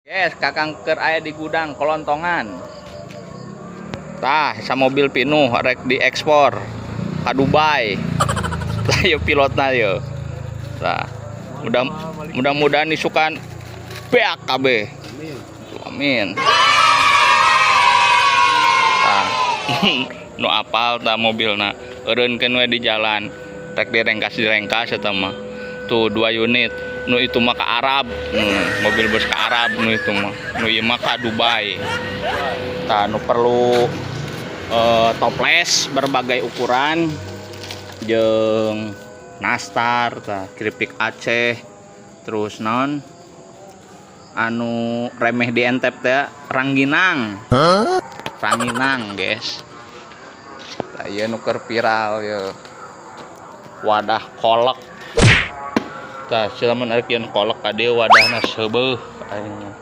Yes, Kakang keur aya di gudang kelontongan. Tah, mobil pinuh rek diekspor ka Dubai. Tah, ieu pilotna ieu. Tah, mudah-mudahan isukan beak kabeh. Amin. Tah, nu apal tah mobilna. Eureunkeun we di jalan. Rek direngkas-direngkas eta mah. Tuh, dua unit. Nu itu mah ke Arab, mobil bus ke Arab nu itu mah. Nu ieu mah ka Dubai. Tah, nu perlu toples berbagai ukuran jeung nastar tah, keripik Aceh, terus non anu remeh dientep teh, rangginang. Rangginang, guys. Tah, ieu nu keur viral ieu. Wadah kolek. Tah, lamun arek kolek ka dieu, wadahna seubeuh aing.